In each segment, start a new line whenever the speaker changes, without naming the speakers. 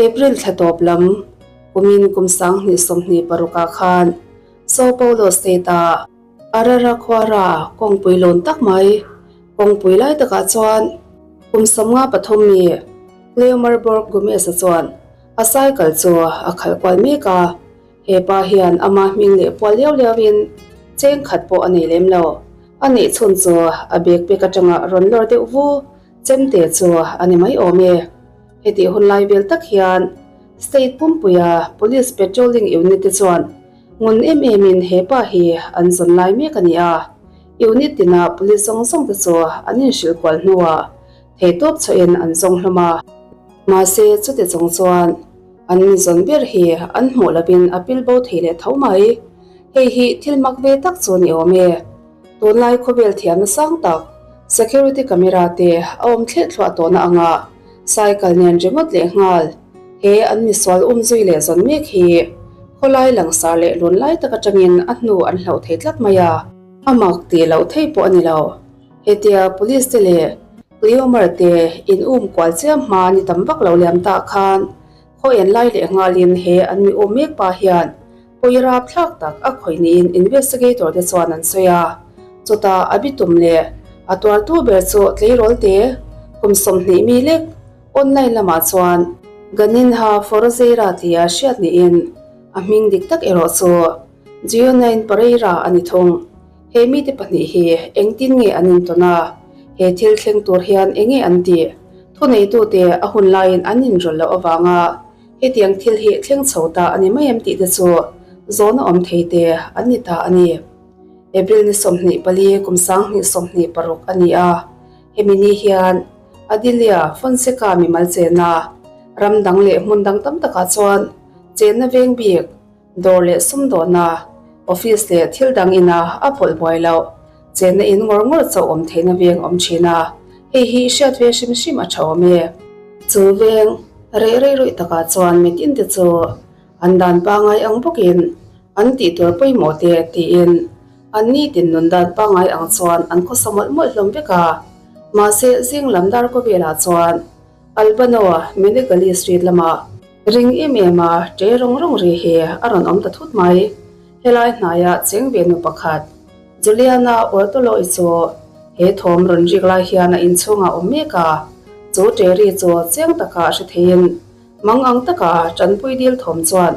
April thla tawp lam kumin kum 2026 ah khan Sao Paulo state ah Araraquara kawngpui lawn tak mai kawngpui lai takah chuan kum 53 mi Cleomar Borg Gomes-a chuan a cycle chu a khalh kual mek a. He pa hian ama hming leh pual liau liau in cheng khat pawh a nei lem lo. A neih chhun chu a bag pek atanga rawn lawr deuh vu chemte chu a ni mai awm e. Hetih hun lai vel tak hian State pumpuia Police Patrolling Unit te chuan ngun em em in he pa hi an zawn lai mek a ni a. Unit tina Police zawng zawng te chu an inhrilh kual hnuah theihtawp chhuahin an zawng hlawm a. Mahse chuti chung chuan. An mi zawn ber hi an hmuh lovin a pil bo thei leh tho mai. Hei hi thil mak ve tak chu ni awm e. Tunlai khawvel thiamna sang tak, security camera te a awm thleh thluah tawhna anga cycle nen ringawt leh nghal he an misual um zui leh zawn mek hi khawlai langsar leh lun lai tak atangin a hnu an hlauh thei tlat mai a. A mak tih loh thei pawh a ni lo. Hetia police te leh Cleomer te in um kual chiam hma ni tam vak lo liam tah khan khaw en lai leh nghalin he an mi um mek pa hian pawi rap thlak tak a khawih niin investigator te chuan an sawi a. Chutah a bitum leh a tuartu ber chu tleirawl te kum 20 mi lek online lamah chuan Ganinha Forzeira tia hriat niin a hming dik tak erawh chu Gionain Pereira a ni thung. He mite pahnih hi engtin nge an intawn a? He thil thleng tur hian enge an tih? Thuneitute a hun laiin an inrawlh loh avanga hetiang thil hi thleng chho ta a ni mai em tih te chu zawhna awm thei te an ni ta a ni. April ni 24 kum 2026 a ni a, hemi ni hian Adilia Fonseca mimal chena ram dang leh hmun dang tam takah chuan chenna veng bik, Dawr leh sumdawhna, office leh thil dang ina a pawlh buai loh, chenna in ngawr ngawr chauh awm theihna veng awm thin a, hei hi hriat ve hrim hrim a tha awm e. Chu veng reh rei ruih takah chuan mitin te chu an dan pangai ang bawkin an tih tur pawimawh te tiin an nitin nun dan pangai ang chuan an khawsa mawlh mawlh hlawm vek a, mahse zing lam dar kawvelah chuan Albano Menegali Street lamah Ring em em a, ṭe rawng rawng ri hi a rawn awm ta thut mai. Helai hnaiah cheng ve nu pakhat, Juliana Ortoloi chu he thawm rawn rik lai hian a inchhungah awm mek a. Chu ṭe ri chu chiang taka a hre theiin mang ang taka ṭanpui dil thawm chuan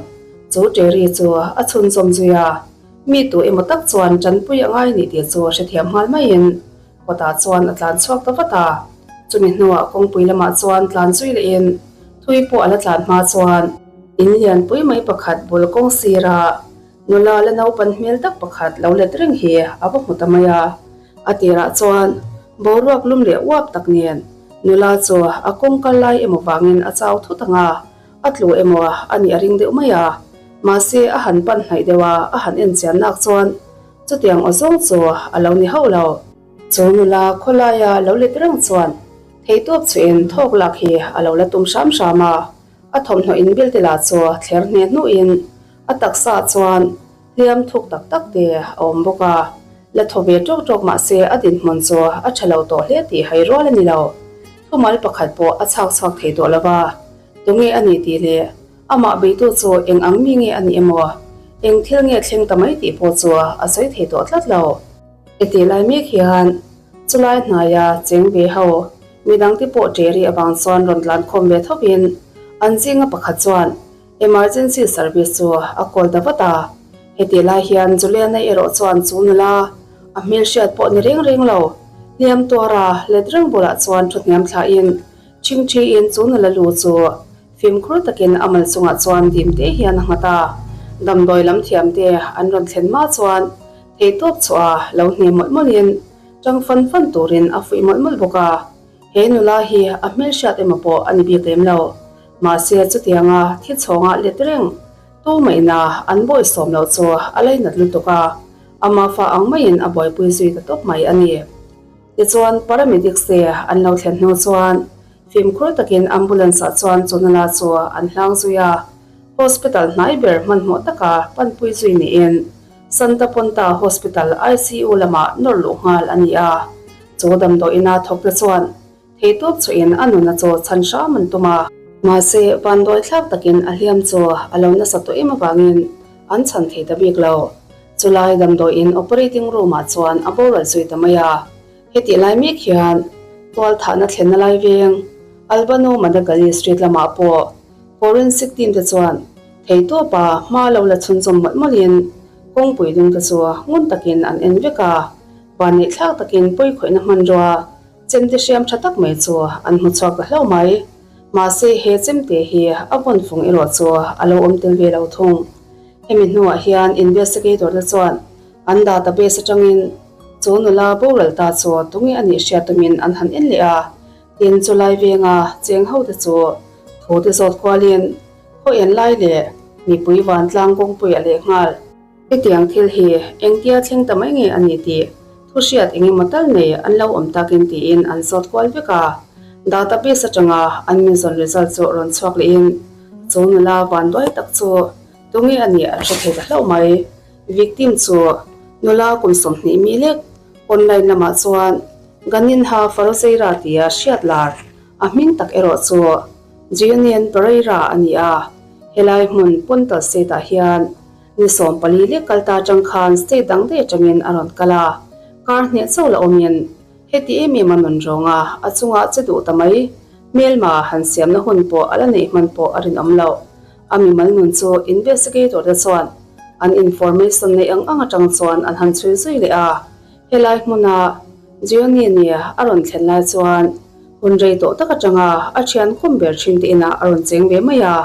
chu ṭe ri chu a chhunzawm zui a. Mi tu emaw tak chuan ṭanpui a ngai ni tih chu hrethiam nghal maiin Kawtah chuan a tlan chhuak ta vat a, chumi hnuah kawngpui lamah chuan tlan zui lehin thui pawh a la tlan hma chuan in lianpui mai pakhat bul kawng sira nula la naupan hmel tak pakhat lo let reng hi a va hmu ta mai a. A tirah chuan boruak lum leh uap tak nen nula chu a kawng kal lai emaw vangin a chau thut ang a, a tlu emaw a nih a ring deuh mai a, mahse a han pan hnaih deuh a, a han en chian nak chuan Chutiang aw zawng chu a lo ni hauh lo. Chu nula khawlaia lo let reng chuan theihtawp chuin thawk lak hi a lo la tum hram hram a, a thawmhnaw inbil te lah chu thler hne hnuhin a taksa ah chuan hliam thuk tak tak te a awm bawk a, la thaw ve tawk tawk mah se a dinhmun chu a tha lo tawh hle tih hai rual a ni lo. Thumal pakhat pawh a chhak chhuak thei tawh lo va, tunge a ni tih leh Amah beitu chu eng ang mi nge a ni emaw, eng thil nge thleng ta mai tih pawh chu a sawi thei tawh tlat lo. Heti lai mek hian chulai hnaia cheng ve ho midangte pawh ṭeri avang chuan rawn tlan khawm ve thawkin an zinga pakhat chuan emergency service chu a call ta vat a. Heti lai hian Juliana erawh chuan chu nula a hmelhriat pawh ni reng reng lo, hliam tuara let reng bulah chuan thu hniam thlahin ṭhingṭhiin chu nula lu chu Fimkhur takin a mal chungah chuan dim te hian a nghat a, damdawi lam thiam te an rawn thlen hma chuan theihtawp chhuah a lo hne mawlh mawlhin tang fan fan turin a fuih mawlh mawlh bawk a. He nula hi a hmelhriat emaw pawh a ni bik lem lo. Mahse chutianga thi chhawngah let reng tu maina an bawi sawm loh chu a lainat lutuk a, ama fa ang maiin a buaipui zui ta tawp mai a ni. Tichuan paramedics te an lo thlen hnu chuan Fimkhur takin ambulance ah chuan Chunala chu an hlang zui a, hospital hnai ber hmanhmawh taka panpui zui niin Santa Ponta Hospital ICU lamah nawr luh nghal a ni a. Chu damdawiina thawkte chuan theihtawp chhuahin a nuna chaw chhan hram an tum a. Mahse, vanduai thlak takin a hliam chu a lo nasa tawh em avangin an chhan thei ta bik lo. Chulai damdawiin operating room ah chuan a boral zui ta mai a. Hetih lai mek hian tualthahna thlenna lai veng Albano Madagali Street lamah pawh forensic team te chuan theitawpa hma lo la chhunzawm mawlh mawlhin kawngpui dung te chu ngun takin an en vek a. Vanneih thlak takin pawikhawihna hmanrua Chemte hriam tha tak mai chu an hmu chhuak ta hlauh mai. Mahse he chemte hi a vawn fung erawh chu a lo awm tel ve lo thung. Hemi hnuah hian investigator te chuan an database atangin chu nula boral ta chu tunge a nih hriat tumin an han en leh a, tin chulai venga cheng ho te chu thu te zawt kualin khaw en lai leh mipui vantlang kawngpuiah lehnghal. Hetiang thil hi engtia thleng ta mai nge a ni tih thu hriat eng emaw tal nei an lo awm takin tiin an zawt kual vek a. Database atanga an min zawn result chu rawn chhuak lehin chu nula vanduai tak chu tunge a nih an hre thei ta hlauh mai. Victim chu nula kum 20 mi lek online lamah chuan Ganinha Faroseira tia hriat lar a hming tak erawh chu Jeunian Pereira a ni a. Helai hmun Pontal State ah hian Ni 14 lek kal ta atang khan state dang daih atangin a rawn kal a, kar hneh chauh la awmin heti em em a nun rawng a, a chungah che duh ta mai. Hmelma han siamna hun pawh a la neih hman pawh a rinawm loh. A mimal nun chu investigator te chuan an information neih ang ang atang chuan an han chhui zui leh a, helai hmuna Gioni ni a rawn thlen lai chuan hun rei tawh tak atanga a thian khum ber thin te inah a rawn cheng ve mai a.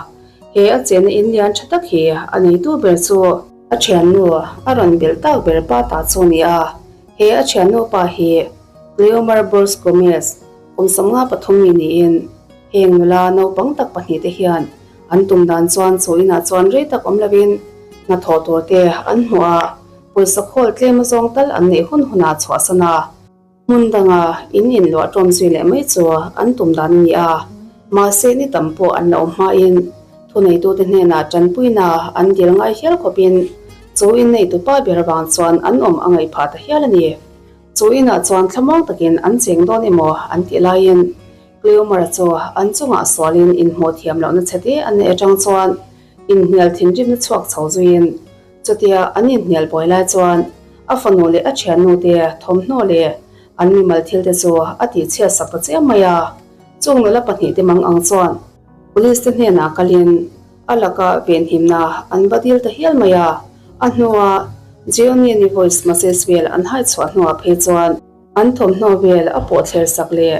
He a chenna in lian tha tak hi a neitu ber chu a thiannu a rawn belh tak ber pa ta chu a ni a. He a thiannu pa hi Cleomar Borges Gomez, kum 53 mi niin heng nula naupang tak pahnihte hian an tum dan chuan chu inah chuan rei tak awm lovin hnathawh tur te an hmuh a, pawisa khawl tlem azawng tal an neih hun hunah chhuahsan a. Hmun danga in inluah ṭawm zui leh mai chu an tum dan a ni a, mahse ni tam pawh an la awm hmain thuneitute hnenah ṭanpuina an dil ngai hial khawpin chu inneitu pa ber avang chuan an awm a ngaih phah ta hial a ni. Chu inah chuan thlamuang takin an cheng dawn emaw an tih laiin Cleomara chu an chungah sualin inhmuh thiam lohna chhe te an neih aṭang chuan inhnial thinrimna chhuak chho zuiin Chutia an inhnial buai lai chuan a fanu leh a thiannu te thawmhnaw leh an mimal thil te chu a tihchhiat sak ta chiam mai a. Chung nula pahnih te mang ang chuan Police te hnenah kalin a laka venhimna an va dil ta hial mai a. A hnua Gioniani voice message vel an hai chhuah hnuah phei chuan an thawmhnaw vel a pawh thler sak leh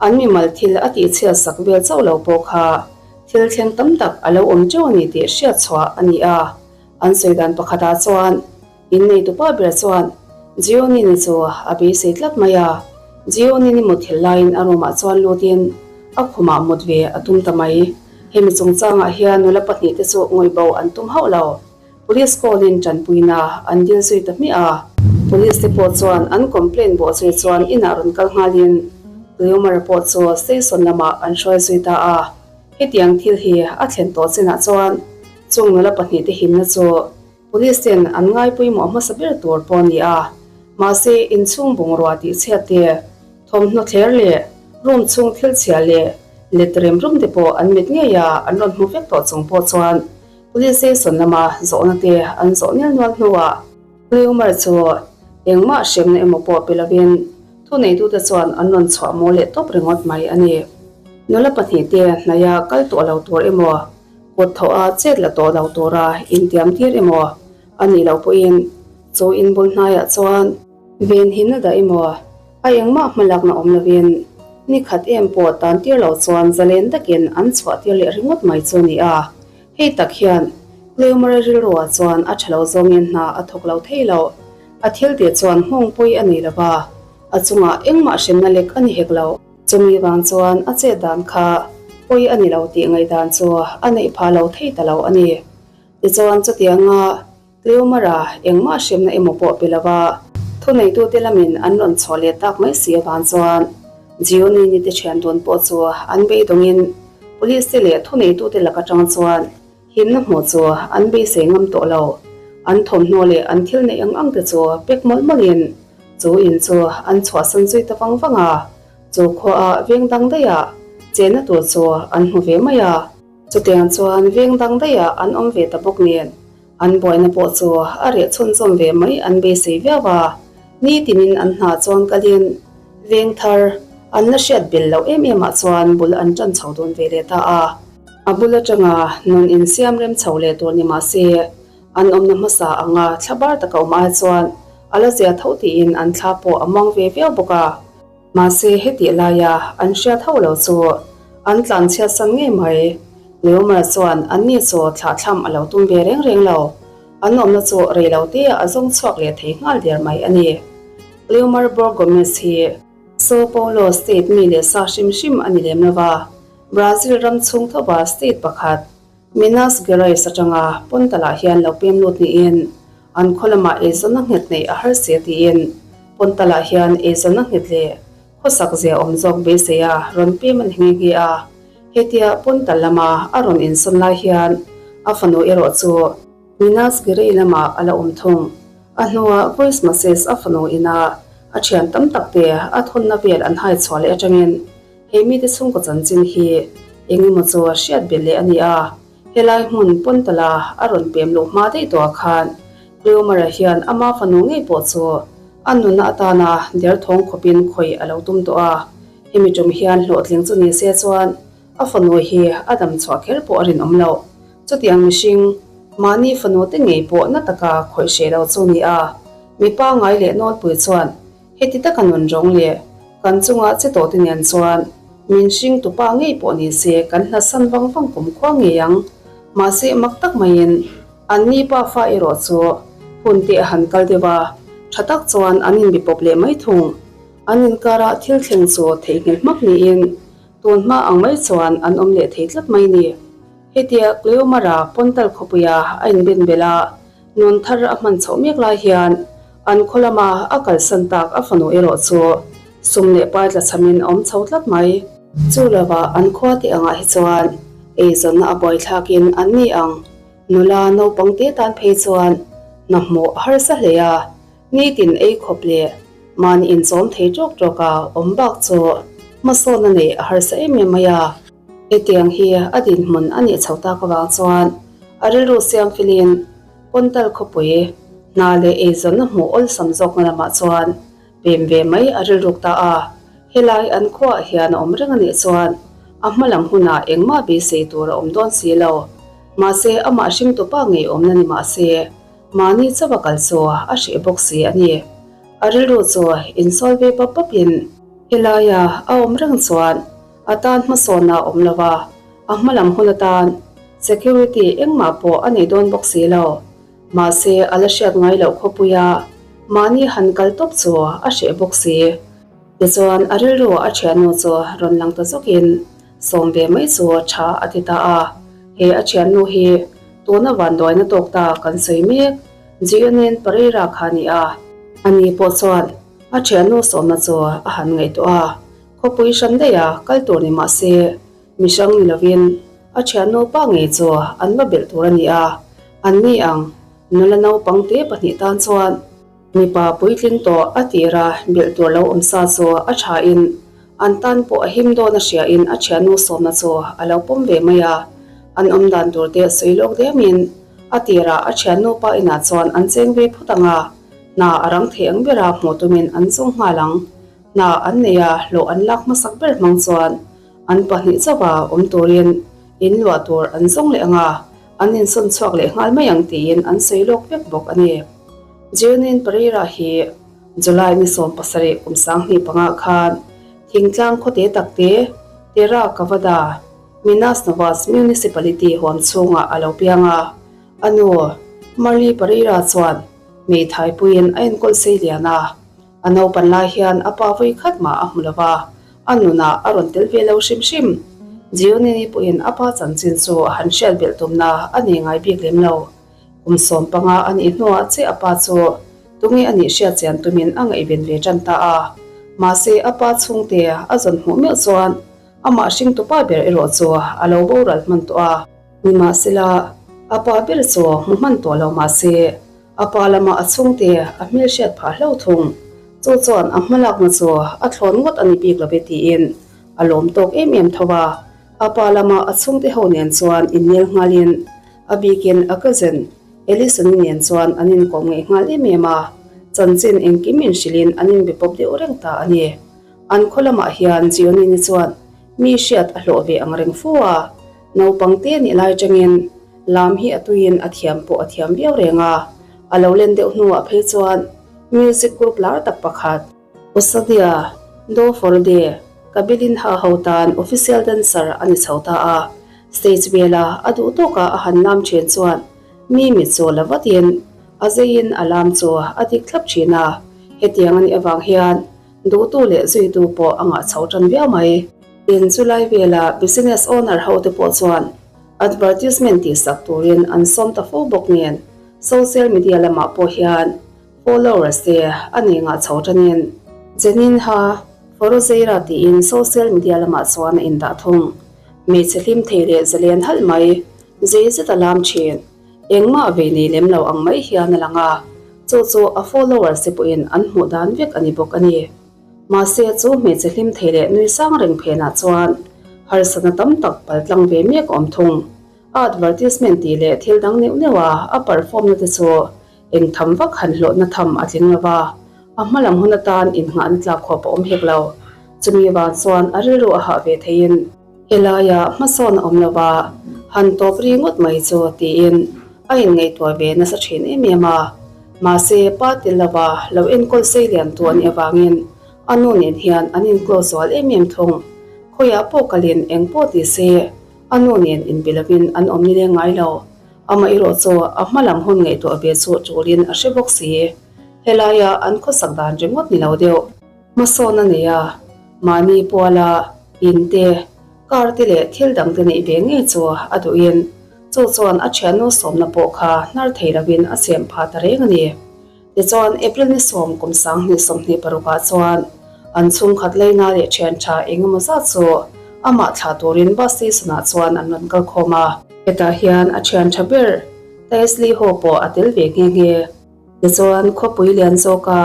an mimal thil a tihchhiat sak vel chauh lo pawh kha thil thleng tam tak a lo awm teuh a ni tih hriat chhuah a ni a. An sawi dan pakhatah chuan inneitu pa ber chuan Gionini chu a beisei tlat mai a, Gionini mutthilh laiin a room ah chuan lutin a khumah mut ve a tum ta mai. Hemi chungchangah hian nula pahnih te chu ngawih bo an tum hauh lo. Police call in tanpuina an dil zui ta hmiah a. Police te pawh chuan an complaint bawh zui chuan inah rawn kal nghalin Cleomara pawh chu station lamah an hruai zui ta a. Hetiang thil hi a thlen tawh chinah chuan chung nula pahnihte himna chu Police ten an ngai pawimawh hmasa ber tur pawh a ni a. Mahse, inchhung bungrua tihchhiat te, thawmhnaw thler leh room chhung thil chhia leh let rem rum te pawh an mit ngei a, an rawn hmu vek tawh chung pawh chuan Police station lama zawhna te an zawh nel nual hnuah Cleomar chu engmah hremna emaw pawh pe lovin Thuneitute chuan an rawn chhuah maw leh tawp ringawt mai a ni. Nula pahnihte hnaia kal tawh lo tur emaw, kut thawha chet la tawh lo tura intiam tir emaw a nih loh pawhin chu inbul hnaiah chuan venhimna dah emaw a engmah hmalakna awm lovin ni khat em pawh tan tir lo chuan zalen takin an chhuah tir leh ringawt mai chu a ni a. Hei tak hian Cleomara rilruah chuan a tha lo zawngin hna a thawk lo thei lo. A thil tih chuan nghawngpui a nei lo va, a chungah engmah hremna lek a ni hek lo. Chumi vang chuan a chet dan kha pawi a ni lo tih ngaihdan chu a neih phah lo thei ta lo a ni. Tichuan chutianga Cleomara engmah hremna emaw pawh pe lo va, thuneitute lamin an rawn chhuah leh tak mai si avang chuan Gionini te thian dun pawh chu an beidawngin Police te leh thuneitute lak atang chuan Himna hmuh chu an beisei ngam tawh lo. An thawmhnaw leh an thil neih ang ang te chu pek mawlh mawlhin chu in chu an chhuahsan zui ta vang vang a. Chu khuaah veng dang daihah. Chenna tur chu an hmu ve mai a. Chutiang chuan veng dang daihah an awm ve ta bawk nen, an buaina pawh chu a reh chhunzawm ve mai an beisei viau a. Nitinin an hna chuan kalin veng thar an la hriat bel loh em em ah chuan bul an tan chho dun ve leh ta a. A bul atanga nun insiam rem chho leh tur ni mah se, an awmna hmasa anga thla bar taka awm ai chuan a la zia tho tiin an thla pawh a muang ve viau bawk a. Mahse hetih laia an hriat hauh lo chu an tlanchhiat san ngei mai. Leomar chuan anni chu thlahthlam a lo tum ve reng reng lo. An awmna chu rei lo te a zawng chhuak leh thei nghal der mai a ni. Leomar Borg Gomez hi Sao Paulo state mi leh sa hrim hrim a ni lem lo va, Brazil ram chhung thova state pakhat Minas Gerais atanga Pontal-ah hian lo pem lut niin an khaw lamah eizawnna nghet neih a har se tiin Pontal-ah hian eizawnna nghet leh khawsak zia awm zawk beiseia rawn pem a ni nghe nghe a. Hetia Pontal lama a rawn insawn lai hian a fanu erawh chu Minas Gerais lamah a la awm thung. A hnuah voice message a fanu ina a thian tam tak te a thawnna vel an hai chhuah leh atangin He mite chhungkaw chanchin hi eng emaw chu a hriat belh leh a ni a, helai hmun Pontala a rawn pem luh hma daih tawhah khan Cleomara hian ama fanu ngei pawh chu a nunna atana derthawng khawpin khawih a lo tum tawh a, hemi tum hian hlawhtling chu ni se chuan a fanu hi a dam chhuah kher pawh a rinawm loh. Chutiang mihring, mahni fanu te ngei pawh na taka khawih hreh lo chu ni a, mipa ngai leh nawlpui chuan Heti taka nun rawng leh kan chunga che tawh te nen chuan min hring tupa ngei pawh ni se kan hlasan vang vang kum khua ngei ang. Mahse mak tak maiin an ni pa fa erawh chu hun te a han kal deuh a, tha tak chuan an inbi pawp leh mai thung. An inkara thil thleng chu theihnghilh hmak niin tun hma ang mai chuan an awm leh thei tlat mai ni. Hetia Cleomara Pontal khawpuia a inben belh a, Nun thar a hman chhoh mek lai hian an khaw lama a kalsan tak a fanu erawh chu sum leh pai tlachhamin a awm chho tlat mai. Chu lovah an khua tih angah hi chuan eizawnna a buaithlakin an ni ang. Nula naupang te tan phei chuan hna hmuh a harsa hle a, nitin ei khawp leh mahni inchawm thei tawk tawka awm bak chu hmasawnna neih a harsa em em mai a. Hetiang hi a dinhmun a nih chho tak avang chuan a rilru siam filin Pontal khawpui hna leh eizawnna hmuh awlsam zawkna lamah chuan pem ve mai a rilruk ta a. Helai an khuaah hian a awm reng a nih chuan a hma lam hunah engmah beisei tur a awm dawn si lo. Mahse amah hringtupa ngei awmna ni mah se mahni chauha kal chu a hreh bawk si a ni. A rilru chu insawi ve pap papin helaia a awm reng chuan A tan hmasawnna a awm lo a, a hma lam hun atan security engmah pawh a nei dawn bawk si lo. Mahse, a la hriat ngai loh khawpuia mahni han kal tawp chu a hreh bawk si. Tichuan, a rilru a thiannu chu rawn lang ta zawkin sawm ve mai chu tha a ti ta a. He a thiannu hi tuna vanduaina tawk ta kan sawi mek, Gionen Pereira kha a ni a. Ani pawh chuan a thiannu sawmna chu a han ngaihtuah a. Khawpui hran daih a kal tur ni mah se, mi hrang ni lovin a thiannu pa ngei chu an va belh tur a ni a, an ni ang nula naupang te pahnih tan chuan mipa puitling tawh a tira belh tur lo awm sa chu a tha in an tan pawh a him dawn a hria in a thiannu sawmna chu a lo pawm ve mai a, an awm dan tur te sawi lawk diam in a tira a thiannu pa inah chuan an cheng ve phawt ang a, hna a rang thei ang bera hmuh tumin an zawng nghal ang. Hna an nei a, hlawh an lak hmasak ber hmang chuan an pahnih chauha awm turin in luah tur an zawng leh ang a, an insawn chhuak leh nghal mai ang tiin an sawi lawk vek bawk a ni. Jeanine Pereira hi July ni 17 kum 2005 khan thingtlang khawte takte Terra Cavada, Minas Novas Municipality huam chhungah a lo piang a, a nu Marli Pereira chuan hmeithai puiin a enkawl sei lian a. A naupan lai hian a pa vawi khat mah a hmu lo va, a nunah a rawn tel ve lo hrim hrim. Gionini pawhin a pa chanchin chu a han hriat belh tumna a nei ngai bik lem lo. Kum 15 a nih hnuah che a pa chu tunge a nih hriat chian tumin a ngaihven ve tan ta a. Mahse a pa chhungte a zawn hmuh meuh chuan amah hringtupa ber erawh chu a lo boral hman tawh a. Nimahsela, a pa ber chu hmu hman tawh lo mahse, A pa lama a chhungte a hmelhriat phah hlo thung. Chu chuan a hmalakna chu a thlawn ngawt a ni bik lo ve tiin a lawm tawk em em tho a. A pa lama a chhungte ho nen chuan innel nghalin a bikin a cousin Ellison-i nen chuan an inkawm ngeih nghal em em a, chanchin engkim inhrilhin an inbe pawp deuh reng ta a ni. An khaw lamah hian Gionini chuan mi hriat a hlawh ve ang reng fu a, naupang te nih lai atangin lam hi a tuiin a thiam pawh a thiam viau reng a, a lo len deuh hnuah phei chuan music group lar tak pakhat, Osadia, Do Forde, Kabilin Ha ho tan official dancer a ni chho ta a, stage vela a duh tawka a han lam then chuan mi mit chu la vatin a zeiin a lam chu a dik thlap thin a, hetiang a nih avang hian duhtu leh zuitu pawh a ngah chho tan viau mai. Tin, chulai vela business owner ho te pawh chuan advertisement tihsak turin an sawm ta fo bawk nen social media lamah pawh hian Followers te a nei ngah chho tanin Jeninha Forozeira tiin social media lamah chuan a indah thung. Hmeichhe hlim thei leh zalen halh mai, zei zet a lam thin. Engmah vei nei lem lo ang mai hian a lang a, chu chu a followers te pawhin an hmuh dan vek a ni bawk a ni. Mahse chu hmeichhe hlim thei leh nui sang reng phenah chuan harsatna tam tak paltlang ve mek a awm thung. A advertisement tih leh thil dang neuh neuh a a perform na te chu Eng tham vak han hlawhna tham a tling lo va, a hma lam hun atan innghahna tlak khawp a awm hek lo. Chumi vang chuan a rilru a hah ve theiin, Helaia hmasawn a awm lo va, han tawp ri ngawt mai chu tiin a inngaihtuah ve nasa thin em em a. Mahse, pa tel lova lo enkawl sei lian tu a nih avangin a nu nen hian an in-close zual em em thung. Khawiah pawh kalin eng pawh ti se, a nu nen inbe lovin an awm nileng ngai lo. Amah erawh chu a hma lam hun ngaihtuah ve chu tulin a hre bawk si. Helaia an khawsak dan ringawt ni lo deuh. Hmasawn a nei a, mahni puala in te, car te leh thil dang te neih ve ngei chu a duhin chu chuan a thiannu sawmna pawh kha hnar thei lovin a siam phah ta reng a ni. Tichuan April ni sawm kum 2026 ah chuan an chhungkhat leina leh thian tha eng emaw zat chu amah thlah turin bus station ah chuan an rawn kal khawm a. Hetah hian a thian tha ber Taisley Ho pawh a tel ve nghe nghe. Tichuan khawpui lian zawka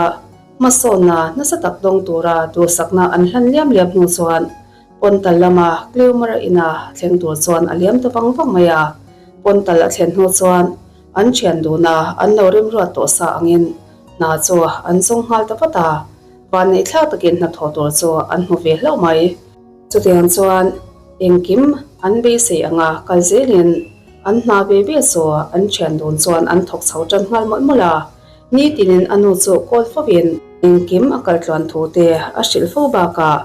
hmasawnna nasa tak dawng tura duhsakna an hlan liam liam hnu chuan Pontal lama Cleomara ina thleng tur chuan a liam ta vang vang mai a. Pontal a thlen hnu chuan An thian dun a, an lo remruat tawh sa angin hna chu an zawng nghal ta vat a, vanneih thlak takin hnathawh tur chu an hmu ve hlauh mai. Chutiang chuan engkim an beisei anga kal zelin an hna ve ve chu an thian dun chuan an thawk chho tan nghal mawlh mawlh a, nitinin a nu chu call fovin engkim a kal tluan thu te a hrilh fo bakah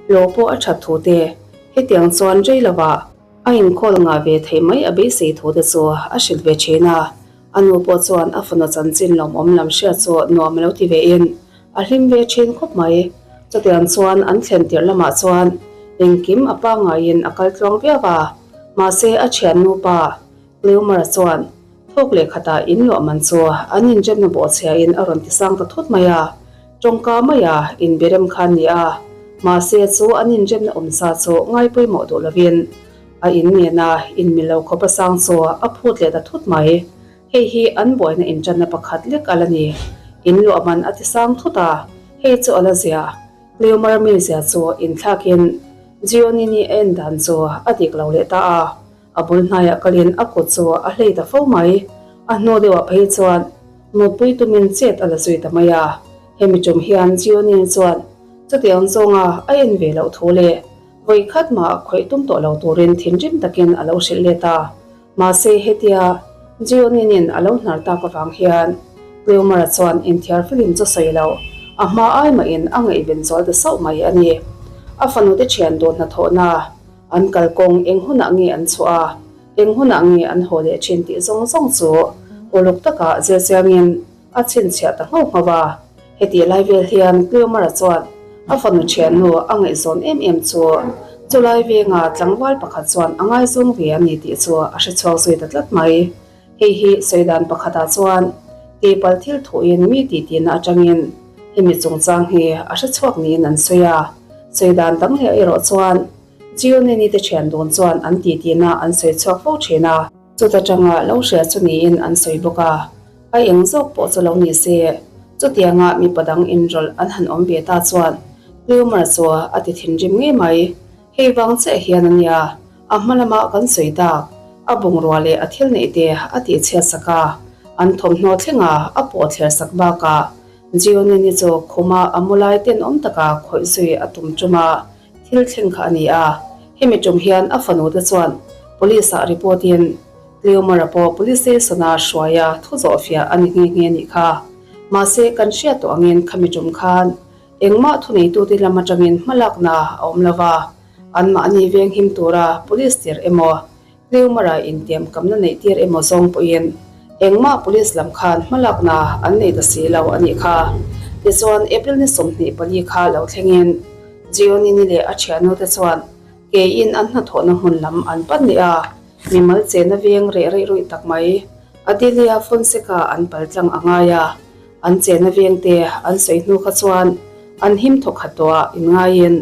hlawh pawh a that thu te hetiang chuan rei lovah A inkhawl ngah ve theih mai a beisei thu te chu a hrilh ve thin a, a nu pawh chuan a fanu chanchin lawmawm lam hriat chu nuam a lo ti ve in a hlim ve thin khawp mai. Chutiang chuan an thlen tirh lamah chuan engkim a pangaiin a kal tluang viau a, mahse a thiannu pa Cleomara chuan thawk leh khatah in luah man chu an inremna bawhchhiain a rawn ti sang ta thut mai a, tawngka maia inbirem kha a ni a, mahse chu an inremna awmsa chu ngai pawimawh duh lovin a in nena inmil lo khawp a sang chu a phut leh ta thut mai. Hei hi an buaina inṭanna pakhat lek a la ni. In luah man a ti sang thut a, hei chu a la zia. Cleomara mizia chu inthlakin Gionini a en dan chu a dik lo leh ta a. A bul hnaiah kalin a kut chu a hlei ta fo mai. A hnu deuhah phei chuan mutpui tumin chet a la zui ta mai a. Hemi tum hian Gionini chuan chutiang zawnga a en ve loh thu leh vawi khat mah khawih tum tawh lo turin thinrim takin a lo hrilh let a. Mahse hetia Gionini'n a lo hnar tak avang hian Cleomara chuan inthiar film chu sawi loh a hma ai mahin a ngaihven zual ta sauh mai a ni. A fanute thian duh hnathawhna An kalkawng eng hunah nge an chhuah a, eng hunah nge an haw leh thin tih zawng zawng chu uluk takah zir chiangin a chhinchhiah ta nghauh nghauh a. Hetih lai vel hian Cleomara chuan a fanu thiannu a ngaihzawn em em chu chulai venga tlangval pakhat chuan a ngaizawng ve a ni tih chu a hrechhuak zui ta tlat mai. Hei hi sawi dan pakhatah chuan tihpalh thil thuin mi tihtina atangin hemi chungchang hi a hrechhuak niin an sawi a. Sawi dan dang leh erawh chuan Gionini te thian dun chuan an tihtina an sawi chhuak fo thin a. Chuta tanga lo hria chu niin an sawi bawk a, a eng zawk pawh chu lo ni se. Chutianga mipa dang inrawlh an han awm ve ta chuan Cleomar chu a ti thinrim ngei mai. Hei vang chiah hian a nia, a hma lama kan sawi tak, a bungrua leh a thil neih te a tihchhiat sak a, an thawmhnaw thlenga a pawh thler sak bakah Gionini chu khuma a mu lai tenawm taka khawih zui a tum tum a, thil thleng kha a ni a. Hemi tum hian a fanu te chuan Police ah report in Cleomara pawh Police station a hruai a thu zawhfiah a ni nghe nghe nih kha. Mahse kan hriat tawh angin khami tum khan Engmah thuneitute lam atangin hmalakna a awm lo va, anmahni venghim tura police tir emaw, Cleomara intiamkamna neih tir emaw zawng pawhin engmah police lam khan hmalakna an nei ta si lo a nih kha. Tichuan, April ni 24 kha lo thlengin Gionini leh a thiannute chuan keiin an hnathawhna hmun lam an pan leh a, mimal chena veng reh reih ruih tak mai Adelia Fonseca an paltlang a ngai a. An chena vengte an sawi hnu kha chuan an him thawk khat tawh a inngaiin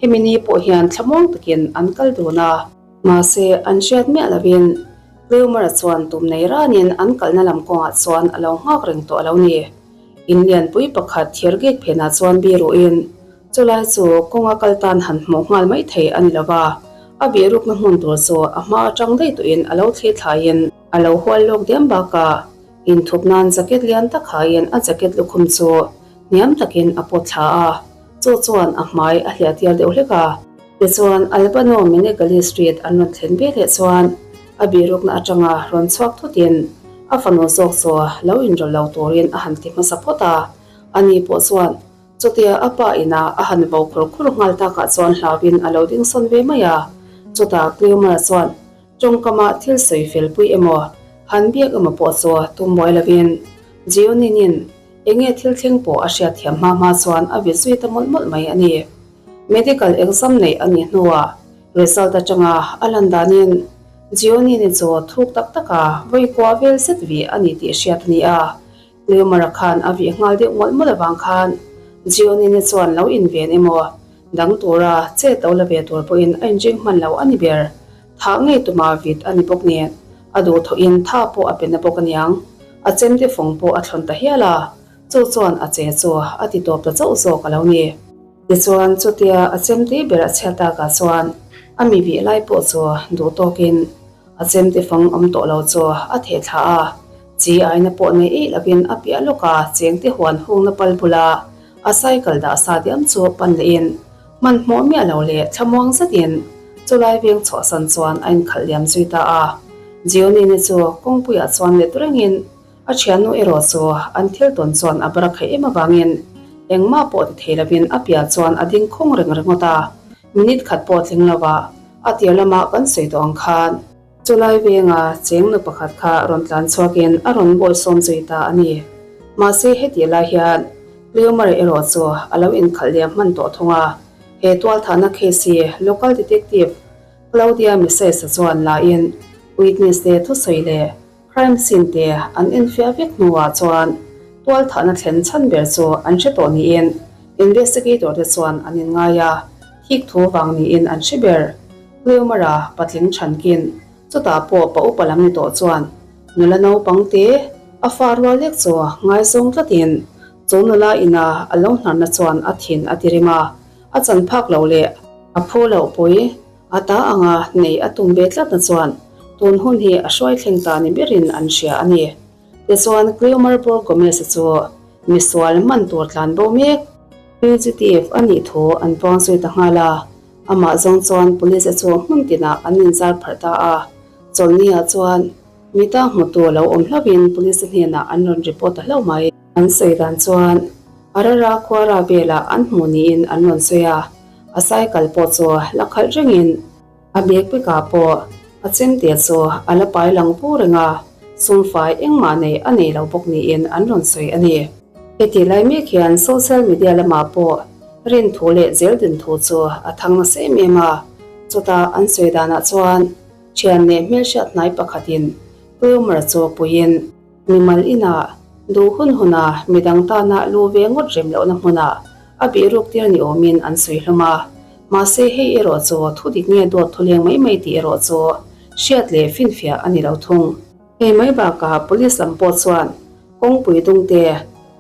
hemi ni pawh hian thlamuang takin an kal dun a. Mahse, an hriat miah lovin Cleomara chuan tum nei ranin an kalna lam kawngah chuan a lo nghak reng tawh a lo ni. In lianpui pakhat thir gate phenah chuan biruhin chulai chu kawnga kal tan han hmuh nghal mai thei a ni lova, a bihrukna hmun tur chu a hma atang daih tawhin a lo thli thlaiin a lo hual lawk diam bakah Inthup nan jacket lian tak hain a jacket lukhum chu hniam takin a pawt thla a, chu chuan a hmai a hliah tir deuh hlek a. Tichuan, Albano Menegali Street an rawn thlen ve leh chuan a bihrukna atanga rawn chhuak thutin a fanu zawk chu lo inrawlh lo turin a han ti hmasa phawt a, ani pawh chuan chutia a pa inah a han vo khur khur nghal takah chuan hlauin a lo ding sawn ve mai a. Chutah Cleomara chuan Tawngkama thil sawi fel pui emaw, han biak emaw pawh chu tum buai lovin Jeoninin enge thil thleng pawh a hriat thiam hma hma chuan a vit zui ta mawlh mawlh mai a ni. Medical exam neih a nih hnuah result atanga a lan danin Jeonini chu thuk tak taka vawi kua vel zet vih a ni tih hriat a ni a. Cleomara khan a vih nghal deuh mawlh mawlh avang khan Jeonini chuan lo inven emaw dang tura chet lo la ve tur pawhin a inring hman lo a ni ber. Thah ngei tuma vit a ni bawk nen, a duhthawhin tha pawh a pe na bawk aniang. A chemte fawng pawh a thlawn ta hial a, chu chuan a che chu a ti tawp ta chauh zawk a lo ni. Tichuan, chutia a chemte ber a chhiat takah chuan a mi vih lai pawh chu duh tawkin a chemte fawng awm tawh lo chu a theh thla a, chi aina pawh nei eih lovin a piah lawk a chengte huan hungna pal bula a cycle dah sa diam chu pan lehin Hmanhmawh miah lo leh thlamuang zetin chulai veng chhuahsan chuan a inkhalh liam zui ta a. Gionini chu kawngpuiah chuan let rengin a thiannu erawh chu an thil tawn chuan a bara khaih em avangin engmah pawh ti thei lovin a piah chuan a ding khawng reng ringawt a. Minute khat pawh tling lovah a tir lama kan sawi tawh ang khan chulai venga cheng nu pakhat kha rawn tlan chhuakin a rawn bawi sawm zui ta a ni. Mahse hetih lai hian Cleomar erawh chu a lo inkhalh liam hman tawh thung a, he tualthahna case hi local detective Claudia Mises-a chuan lain witness te thusawi leh crime scene te an enfiah vek hnuah chuan tualthahna thlen chhan ber chu an hre tawh niin investigator te chuan an inngai a, thik thu vang niin an hre ber. Cleomar-a patling chhankin chutah pawh pa upa lam ni tawh chuan Nula naupang te a fa rual lek chu ngaizawng tlatin chu nula ina a lo hnarna chuan a thin a ti rim a, a chan phak loh leh a phu loh pui a ta anga nei a tum ve tlatna chuan tun hun hi a hruai thleng ta ni berin an hria a ni. Tichuan Cleomar Bor Gomez-a chu misual man tur tlan bo mek, fugitive, a nih thu an puang zui ta nghal a, amah zawng chuan police-a chu hmun tinah an inzar pharh ta a. Chawlhni-ah chuan mita hmutu lo awm hlauhin police hnenah an rawn report ta hlauh mai. An sawi dan chuan Arara khuara velah an hmuh niin an rawn sawi a, a cycle pawh chu la khalh rengin a bag pekah pawh a chemte chu a la pai lang vu reng a, sumfai engmah nei a nei lo bawk niin an rawn sawi a ni. Heti lai mek hian social media lamah pawh rinthu leh zeldin thu chu a thang nasa em em a, chutah an sawi danah chuan Thian leh hmelhriat hnai pakhatin Cleomar chu puiin mimal inah duh hun huna midang tana lu ve ngawt rem lohna hmunah a bihruk tir ni awmin an sawi hlawm a. Mahse hei erawh chu thu dik nge dawt thu leng mai mai tih erawh chu hriat leh finfiah a ni lo thung. Hei mai bakah police lam pawh chuan kawngpui dungte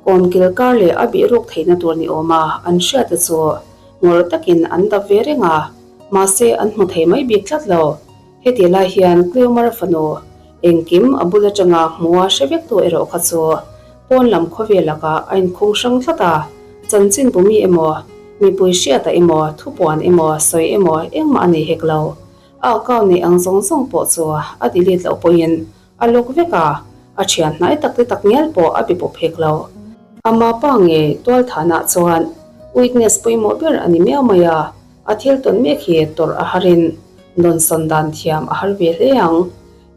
kawmkil kar leh a bihruk theihna tur ni awma an hriat te chu ngawrh takin an dap ve reng a. Mahse an hmu thei mai bik tlat lo. Heti lai hian Cleomar fanu engkim a bul atanga hmua hre vek tu erawh kha chu pawn lam khawvel lakah a inkhung hrang tlat a, chanchin bumi emaw, mipui hriata emaw, thupuan emaw, sawi emaw engmah a nei hek lo. A account neih ang zawng zawng pawh chu a delete loh pawhin a lock vek a, a thian hnai tak te tak ngial pawh a be pawp hek lo. Ama pa ngei tualthanah chuan witness pawimawh ber a ni miau mai a, A thil tawn mek hi tawrh a harin dawnsawn dan thiam a har ve hle ang.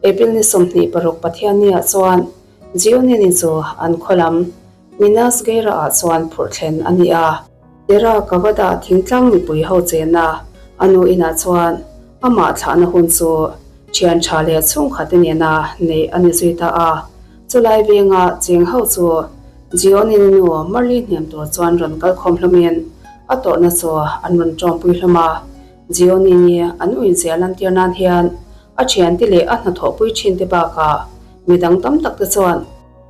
April ni 26 Pathianniah chuan Gionini chu an khaw lam Minas Geira-ah chuan phurh thlen a ni a. Terra Cavada thingtlang mipui ho chena a nu inah chuan amah thlahna hun chu thian tha leh chhungkhat te nena neih a ni zui ta a. Chulai venga cheng ho chu Gionini nu Marli hnem tur chuan rawn kal khawm hlawmin A tawrhna chu an rawn ṭawmpui hlawm a, Gionini an uinzia lantir nan hian a ṭhiante leh a hnathawhpui ṭhinte bakah mi dang tam tak te chuan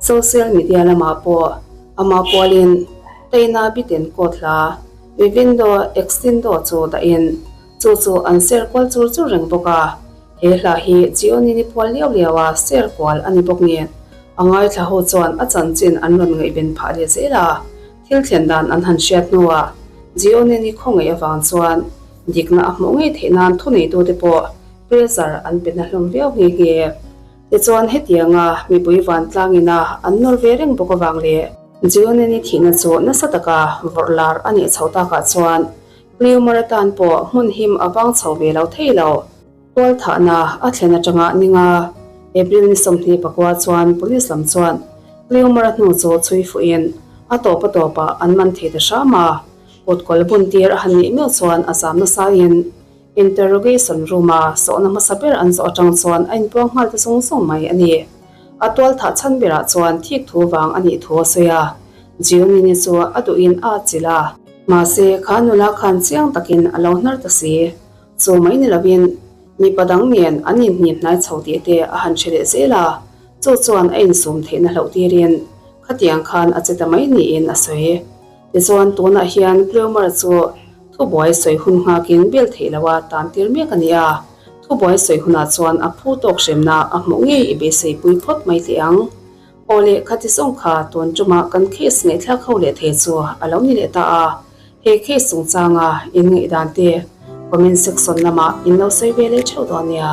social media lamah pawh amah pualin Taina Biten kawt hla Vivindo Extindo chu dahin chu chu an share kual chur chur reng bawk a. He hla hi Gionini pual liau liau a share kual a ni bawk nen a ngaithla ho chuan a chanchin an rawn ngaihven phah leh zel a. Thil thlen dan an han hriat hnuah Gionini khawngaih avang chuan dikna a hmuh ngei theih nan thuneitute pawh pressure an pe na hlawm viau nghe nghe. Tichuan hetianga mipui vantlangina an nawr ve reng bawk avang leh Gionini thihna chu nasa taka vawrh lar a nih chho takah chuan Pliumar atan pawh hmun him a vang chho ve lo thei lo. Tualthahna a thlen atanga ninga April ni 24 chuan Police lam chuan Cleomar-a hnu chu chhui fuhin a tawp a tawpah an man thei ta hram a, kutkawl bun tir a han nih meuh chuan a zam nasain interrogation room-a sawhna hmasa ber an zawh atang chuan a inpuang nghal ta zung zung mai a ni. A tualthah chhan berah chuan thik thu vang a nih thu a sawi a, Gionini chu a duhin a atchilh a. Mahse, kha nula khan chiang takin a lo hnar ta si. Chu mai ni lovin mipa dang nen an inhnih hnai chho tih te a han hre leh zel a, chu chuan a insum theihna hlauh tirin khatiang khan a che ta mai niin a sawi. Tichuan tunah hian Cleomar chu thubuai sawi hun nghakin bel theih loha tan tir mek a ni a, thubuai sawi hunah chuan a phu tawk hremna a hmuh ngei i beiseipui phawt mai teh ang. Aw leh khati zawng kha tun ṭuma kan case ngaihthlak ho leh thei chu a lo ni leh ta a. He case chungchanga in ngaihdan te comment section lamah in lo sawi ve leh theuh dawn nia.